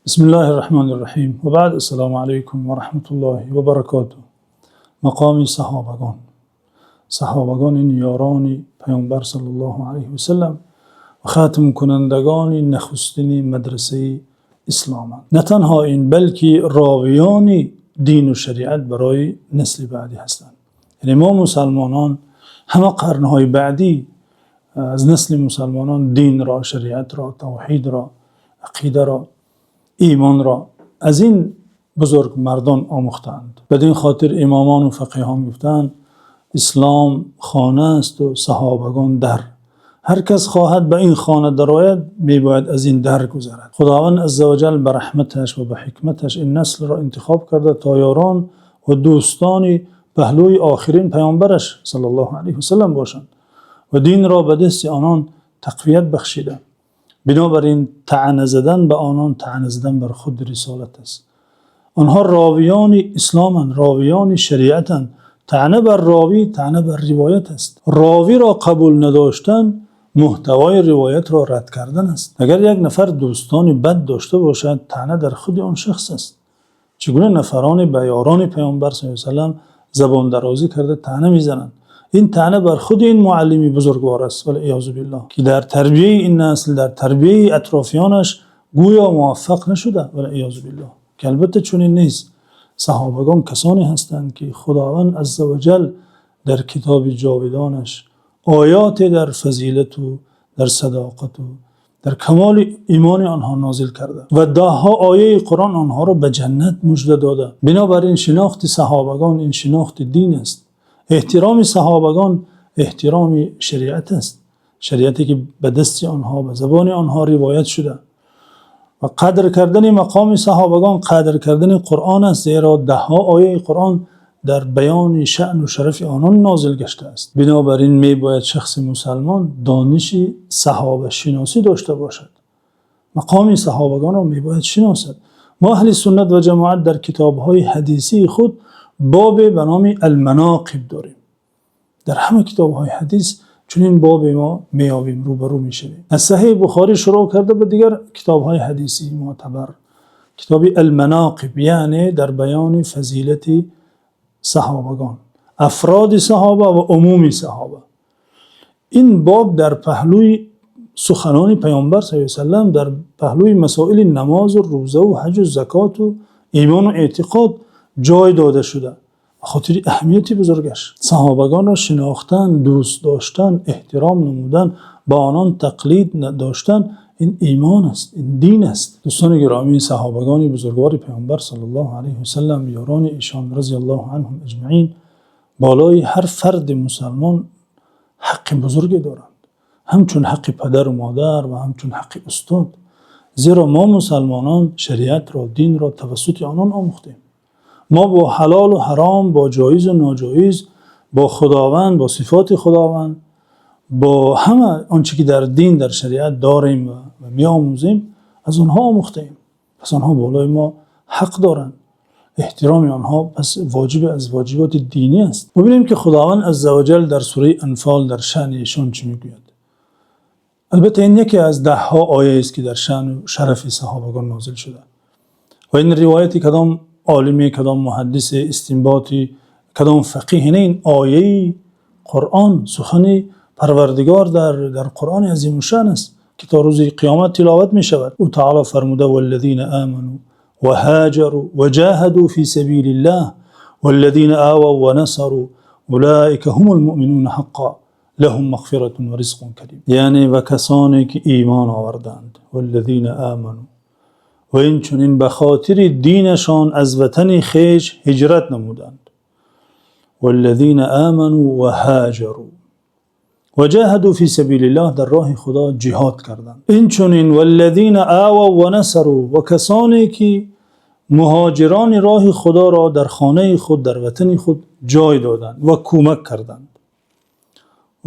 Бисмиллоҳир Раҳмонир Раҳим. Ва баъд, ассалому алайкум ва раҳматуллоҳи ва баракотуҳ. Мақоми саҳобагон. Саҳобагон ин ёрони Паёмбар саллаллоҳу алайҳи васаллам ва хатмкунандагони нахустини мадрасаи исломанд. На танҳо ин, балки ровиёни дин ва шариат барои насли баъдӣ ҳастанд. Яъне мо мусулмонон ҳама қарнҳои баъдӣ аз насли мусулмонон динро, шариатро, тавҳидро, ақидаро, имонро аз ин бузургмардон омӯхтаанд. Бад-ин хотир имомон ва фақеҳон гуфтаанд: «Ислом хона аст ва саҳобагон дар. Ҳар кас хоҳад ба ин хона дарояд, мебояд аз ин дар гузарад.» Худованди азза ва ҷалл ба раҳматаш ва ба ҳикматаш ин наслро интихоб кардааст, то ёрон ва дӯстони паҳлӯи охирин паёмбараш саллаллоҳу алайҳи васаллам бошанд ва динро ба дасти онон тақвият бахшида. Бинобар ин таъна задан ба онон таъна задан бар худи рисолат аст. Онҳо ровиёни исломанд, ровиёни шариатанд. Таъна бар ровӣ таъна бар ривоят аст. Ровиро қабул надоштан мӯҳтавои ривоятро рад кардан аст. Агар як нафар дӯстони бад дошта бошад, таъна дар худи он шахс аст. Чӣ гуна нафаронӣ ба ёрони Паёмбар саллаллоҳу алайҳи васаллам забондарозӣ карда таъна мезананд? Ин таъна бар худи ин муаллими бузургвор аст, валъиёзу биллоҳ, ки дар тарбияти ин насл, дар тарбияти атрофиёнаш гӯё муваффақ нашуда, валъиёзу биллоҳ, ки албатта чунин нест. Саҳобагон касоне ҳастанд, ки Худованд азза ва ҷалл дар китоби ҷовидонаш оятҳое дар фазилат ва дар садоқат ва дар камоли имони онҳо нозил карда ва даҳҳо ояти Қуръон онҳоро ба ҷаннат мужда дода. Бинобар ин шинохти саҳобагон ин шинохти дин аст. Эҳтироми саҳобагон эҳтироми шариат аст. Шариате ки ба дасти онҳо, ба забони онҳо ривоят шуда, ва қадр кардани мақоми саҳобагон қадр кардани Қуръон аст, зеро даҳҳо ояти Қуръон дар баёни шаъну шарафи онон нозил гаштааст. Бинобар ин мебояд шахси мусулмон дониши саҳобашиносӣ дошта бошад. Мақоми саҳобагонро мебояд шиносад. Мо аҳли суннат ва ҷамоат дар китобҳои ҳадисии худ бобе ба номи ал-Манокиб дорем. Дар ҳама китобҳои ҳадис чунин бобе мо меёбем, рӯбарӯ мешавем. Аз Саҳеҳи Бухорӣ шурӯъ карда ба дигар китобҳои ҳадисии мӯътабар. Китоби ал-Манокиб, яъне дар баёни фазилати саҳобагон, афроди саҳоба ва умуми саҳоба. Ин боб дар паҳлӯи суханони Паёмбар саллаллоҳу алайҳи васаллам, дар паҳлӯи масоили намоз ва рӯза ва ҳаҷ ва закот ва имон ва эътиқод ҷой дода шуда. Ба хотири аҳамияти бузургаш. Саҳобагонро шинохтан, дӯст доштан, эҳтиром намудан, ба онон тақлид доштан ин имон аст, ин дин аст. Дӯстони гиромӣ, саҳобагони бузургвори Паёмбар саллаллоҳу алайҳи васаллам, ёрони эшон разияллоҳу анҳум аҷмаин, болои ҳар фарди мусулмон ҳаққи бузурге доранд. Ҳамчун ҳаққи падару модар ва ҳамчун ҳаққи устод. Зеро мо мусулмонон шариатро, динро тавассути онон омӯхтем. Мо бо ҳалолу ҳаром, бо ҷоизу ноҷоиз, бо Худованд, бо сифоти Худованд, бо ҳама он чи ки дар дин, дар шариат дорем ва меомӯзем, аз онҳо омӯхтаем. Пас онҳо болои мо ҳақ доранд. Эҳтироми онҳо пас воҷиб аз воҷиботи динӣ аст. Бубинем, ки Худованд азза ва ҷалл дар сураи Анфол дар шаъни эшон чӣ мегӯяд. Албатта ин яке аз даҳҳо оя аст, ки дар шаъну шарафи саҳобагон нозил шуда. Ва ин ривояти кадом олиме, кадом муҳаддис, истинботи кадом фақеҳ не, ин ояи Қуръон, сухани Парвардигор дар Қуръони азимушшаън аст, ки то рӯзи қиёмат тиловат мешавад. Ӯ таъоло фармуда: «Валлазина аману ва ҳоҷару ва ҷоҳаду фи сабилиллаҳ валлазина овав ва насару улоика ҳумул муъминуна ҳаққан лаҳум мағфиратун ва ризқун карим». Яъне ва касоне ки имон оварданд, валлазина аману, ва инчунин ба хотири динашон аз ватани хеш ҳиҷрат намуданд. Валлазина аману ва ҳоҷару ва ҷоҳаду фи сабилиллаҳ, дар роҳи Худо ҷиҳод карданд. Инчунин валлазина овав ва насару, ва касоне ки муҳоҷирони роҳи Худоро дар хонаи худ, дар ватани худ ҷой доданд ва кӯмак карданд.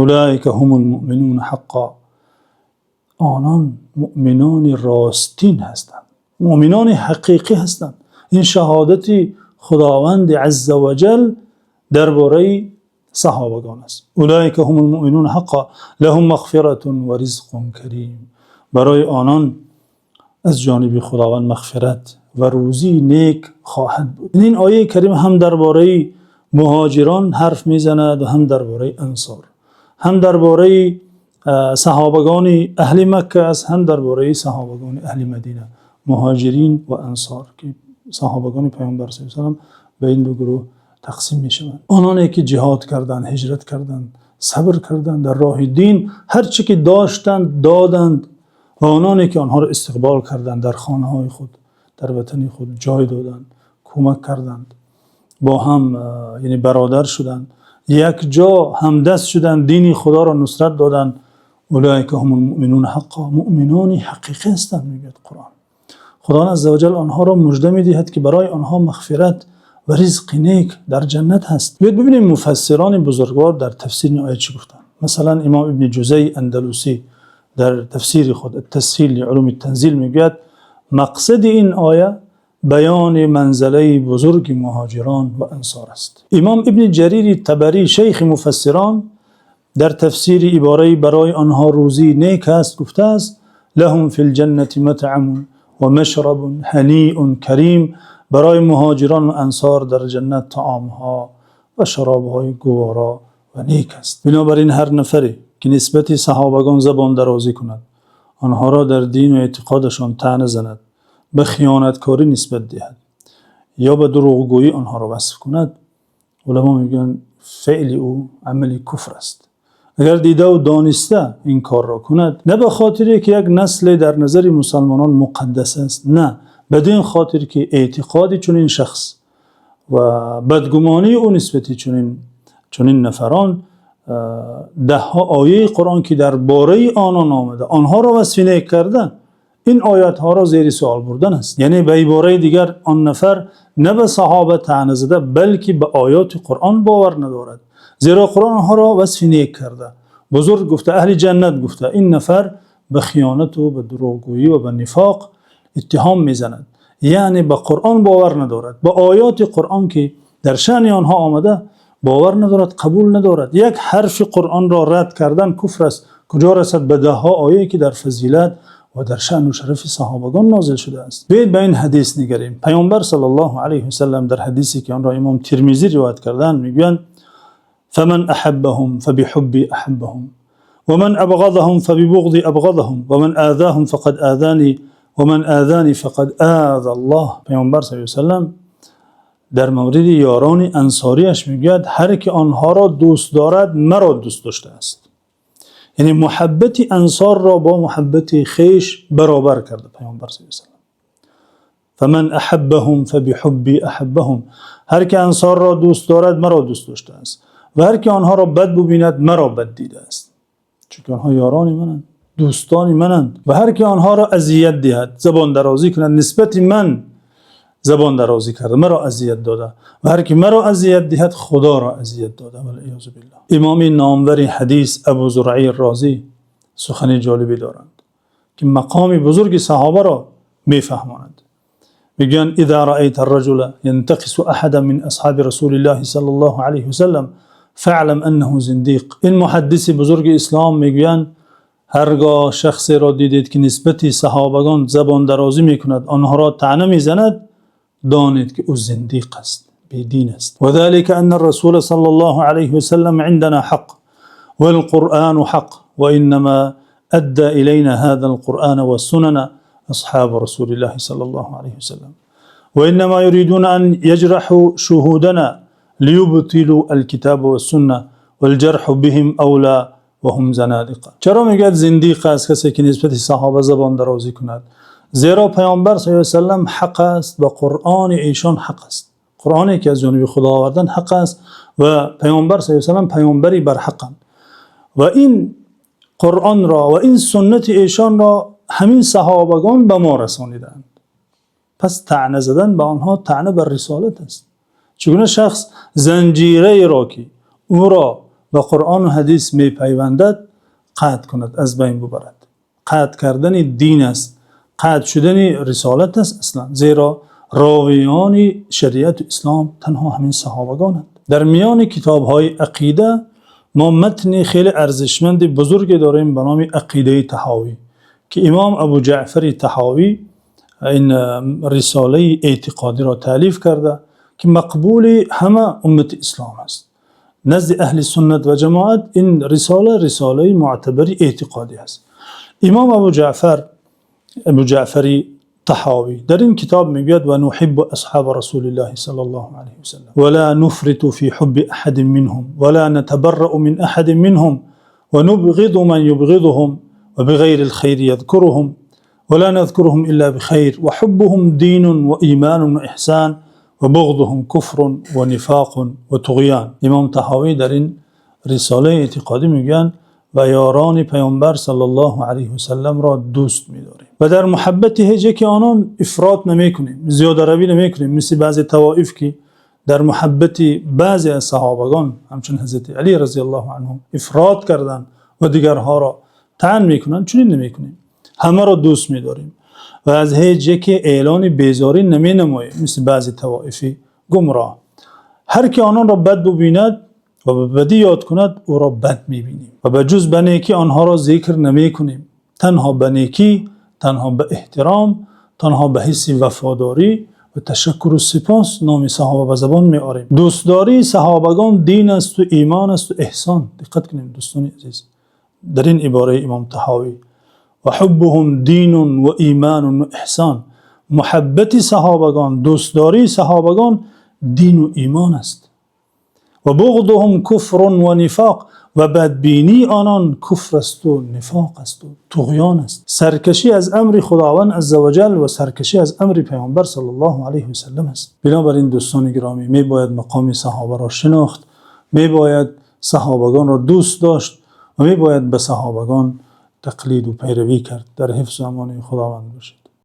Улоика ҳумул муъминуна ҳаққан. Онон муъминони ростин ҳастанд. Муъминони ҳақиқӣ ҳастанд. Ин шаҳодати Худованди азза ва ҷалл дар бораи саҳобагон аст. Улоика ҳумул муъминуна ҳаққан лаҳум мағфиратун ва ризқун карим. Барои онон аз ҷониби Худованд мағфират ва рӯзии нек хоҳад буд. Ин ояи карима ҳам дар бораи муҳоҷирон ҳарф мезанад ва ҳам дар бораи ансор, ҳам дар бораи саҳобагони аҳли Макка аст, ҳам дар бораи саҳобагони аҳли Мадина, муҳоҷирин ва ансор, ки саҳобагони Паёмбар саллаллоҳу алайҳи васаллам ба ин ду гурӯҳ тақсим мешаванд. Ононе ки ҷиҳод карданд, ҳиҷрат карданд, сабр карданд дар роҳи дин, ҳар чи ки доштанд доданд ва ононе ки онҳоро истиқбол карданд дар хонаҳои худ, дар ватани худ ҷой доданд, кӯмак карданд, бо ҳам яъне бародар шуданд, якҷо ҳамдаст шуданд, дини Худоро нусрат доданд. أولئك هم المؤمنون حقا, мӯъминони ҳақиқӣ ҳастанд, мегӯяд Қуръон. Худованди азза ва ҷалл онҳоро мужда медиҳад, ки барои онҳо мағфират ва ризқи нек дар ҷаннат ҳаст. Биёед бибинем, муфассирони бузургвор дар тафсири ин оят чӣ гуфтанд. Масалан, имом Ибни Ҷузай Андалусӣ дар тафсири худ «Ат-Тасҳил ли-улуми ат-Танзил» мегӯяд: мақсади ин оят баёни манзилаи бузурги муҳоҷирон ва ансор аст. Имом Ибни Ҷарири Табарӣ, шайхи муфассирон, дар тафсири иборати барои онҳо рӯзии нек аст гуфтааст: لهم في الجنة مطعم ومشرب هنيء كريم. Барои муҳоҷирон ва ансор дар ҷаннат таомҳо ва шаробҳои гувора ва нек аст. Бинобар ин, ҳар нафаре ки нисбат ба саҳобагон забондарозӣ кунад, онҳоро дар дин ва эътиқодашон таъна занад, ба хиёнаткорӣ нисбат диҳад ё ба дурӯғгӯйӣ онҳоро васф кунад, уламо мегӯянд, феъли ӯ амали куфр аст. Агар дида ва дониста ин корро кунад, на ба хотире ки як насле дар назари мусулмонон муқаддас аст, на бад-ин хотир ки эътиқоди чунин шахс ва бадгумонии ӯ нисбат ба чунин нафарон даҳҳо ояти Қуръон, ки дар бораи онон омада, онҳоро васф нек карда, ин оятҳоро зери савол бурдан аст. Яъне ба иборати дигар, он нафар на ба саҳоба таъна зада, балки ба оёти Қуръон бовар надорад. Зеро Қуръон онҳоро васфи нек карда, бузург гуфта, аҳли ҷаннат гуфта. Ин нафар ба хиёнат ва ба дурӯғгӯйӣ ва ба нифоқ иттиҳом мезанад. Яъне ба Қуръон бовар надорад, ба оёти Қуръон, ки дар шаъни онҳо омада, бовар надорад, қабул надорад. Як ҳарфи Қуръонро рад кардан куфр аст. Куҷо расад ба даҳҳо ояте, ки дар фазилат ва дар шаъну шарафи саҳобагон нозил шудааст. Биёед ба ин ҳадис нигарем. Паёмбар саллаллоҳу алайҳи васаллам дар ҳадисе, ки онро имом Термизӣ ривоят карданд, мегӯянд: فمن أحبهم فبحبي أحبهم ومن أبغضهم فببغضي أبغضهم ومن آذاهم فقد آذاني ومن آذاني فقد آذى الله. Паёмбар саллаллоҳу алайҳи васаллам дар мавриди ёрони ансориаш мегӯяд: ҳар ки онҳоро дӯст дорад, маро дӯст доштааст. Яъне муҳаббати ансорро бо муҳаббати хеш баробар карда Паёмбар саллаллоҳу алайҳи васаллам. فمن أحبهم فبحبي أحبهم. Ҳар ки ансорро дӯст дорад, маро дӯст доштааст ва ҳар ки онҳоро бад бибинад, маро бад дидааст, чунки онҳо ёрони мананд, дӯстони мананд. Ва ҳар ки онҳоро озор диҳад, забондарозӣ кунад, нисбат ба ман забондарозӣ карда, маро озор додааст ва ҳар ки маро озор диҳад, Худоро озор додааст. والعیاذ بالله. Имоми номвари ҳадис, Абу Зуръаи Розӣ, сухани ҷолибе доранд, ки мақоми бузурги саҳобаро мефаҳмонад. Мегӯянд: إذا رأيت الرجل ينتقص أحدا من أصحاب رسول الله صلى الله عليه وسلم فاعلم أنه زنديق. Ин муҳаддиси бузурги ислом мегӯянд: ҳаргоҳ шахсеро дидед, ки нисбат ба саҳобагон забондарозӣ мекунад, онҳоро таъна мезанад, донед, ки ӯ зиндиқ аст, бедин аст. وذلك أن الرسول صلى الله عليه وسلم عندنا حق والقرآن حق، وإنما أدى إلينا هذا القرآن والسنن أصحاب رسول الله صلى الله عليه وسلم، وإنما يريدون أن يجرحوا شهودنا ليبطلوا الكتاب والسنة، والجرح بهم أولى وهم زنادقة. Чаро мегӯяд, зиндиқ аст касе, ки нисбат ба саҳоба забондарозӣ кунад? Зеро Паёмбар саллаллоҳу алайҳи васаллам ҳақ аст ва Қуръони эшон ҳақ аст. Қуръоне, ки аз ҷониби Худо овардан, ҳақ аст ва Паёмбар саллаллоҳу алайҳи васаллам паёмбари барҳақанд ва ин Қуръонро ва ин суннати эшонро ҳамин саҳобагон ба мо расонидаанд. Пас таъна задан ба онҳо таъна бар рисолат аст. Чӣ гуна шахс занҷираеро, ки ӯро ба Қуръон ва ҳадис мепайвандад, қатъ кунад, аз байн бибарад? Қатъ кардани дин аст, қатъ шудани рисолат аст аслан, зеро ровиёни шариати ислом танҳо ҳамин саҳобагонанд. Дар миёни китобҳои ақида мо матни хеле арзишманди бузурге дорем ба номи Ақидаи Таҳовӣ, ки имом Абу Ҷаъфари Таҳовӣ ин рисолаи эътиқодиро таълиф кардааст, ки мақбули ҳамаи уммати ислом аст. Назди аҳли суннат ва ҷамоат ин рисола, рисолаи мӯътабари эътиқодӣ аст. Имом Абӯ Ҷаъфар, Абӯ Ҷаъфари Таҳовӣ дар ин китоб мегӯяд: ونحب أصحاب رسول الله صلى الله عليه وسلم ولا نفرط في حب أحد منهم ولا نتبرأ من أحد منهم ونبغض من يبغضهم وبغير الخير يذكرهم ولا نذكرهم إلا بخير وحبهم دين وإيمان وإحسان وبغضهم كفر ونفاق وطغيان. Имом Таҳовӣ дар ин рисолаи эътиқодӣ мегӯянд: ва ёрони Паёмбар саллаллоҳу алайҳи васаллам ро дӯст медорем ва дар муҳаббати ҳеҷ яке аз онон ифрот намекунем, зиёдаравӣ намекунем, мисли баъзе тавоиф, ки дар муҳаббати баъзе аз саҳобагон ҳамчун Ҳазрати Алӣ разияллоҳу анҳу ифрот карданд ва дигаронро таън мекунанд, чунин намекунем. Ҳамаро дӯст медорем ва аз ҳеҷ яке эълони безорӣ наменамоем, мисли баъзе тавоифи гумроҳ. Ҳар ки ононро бад бибинад ва ба бадӣ ёд кунад, ӯро бад мебинем ва ба ҷуз ба некӣ онҳоро зикр намекунем. Танҳо ба некӣ, танҳо ба эҳтиром, танҳо ба ҳисси вафодорӣ ва ташаккур ва сипос номи саҳоба ба забон меорем. Дӯстдории саҳобагон дин аст ва имон аст ва эҳсон. Диққат кунем, дӯстони азиз, дар ин ибораи Имом Таҳовӣ: وحبهم دين وإيمان وإحسان. Муҳаббати саҳобагон, дӯстдории саҳобагон дин ва имон аст. وبغضهم كفر ونفاق. Ва бадбинии онон куфр аст ва нифоқ аст ва туғён аст. Саркашӣ аз амри Худованди азза ва ҷалл ва саркашӣ аз амри Паёмбар саллаллоҳу алайҳи васаллам аст. Бинобар ин, дӯстони гиромӣ, мебояд мақоми саҳобаро шинохт, мебояд саҳобагонро дӯст дошт ва мебояд ба саҳобагон тақлид ва пайравӣ кард. Дар ҳифзу амони Худованд бошед.